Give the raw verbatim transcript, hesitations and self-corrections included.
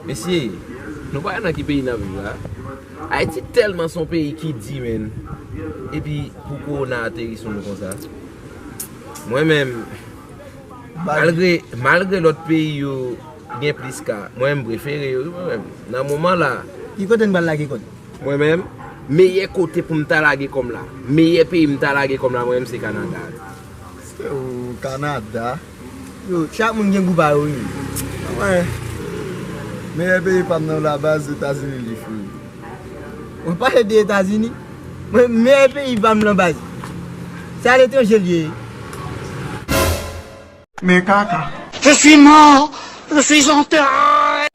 Mesye, nou pa wè nan ki peyi n ap viv la? Ayiti tèlman se yon peyi ki di, menn. Epi pou kowona ateri sou nou konsa. Mwen menm, malgre, malgre lòt peyi yo gen plis ka, mwen menm m prefere yo, wi, mwen menm. Nan moman la, ki kote n pral lage kò n? Mwen menm, meyè kote pou m ta lage kò m la, meyè peyi m ta lage kò m la, mwen menm se Kanada. Ou Kanada? Yo, chak moun gen gou pa yo, wi. Mwen, meyè peyi pa m nan la baz, Etazini li free. Mwen pale de Etazini. Mwen, meyè peyi pa m lan baz. Se aletranje l ye. Men kaka. Je suis mort, je suis enterré.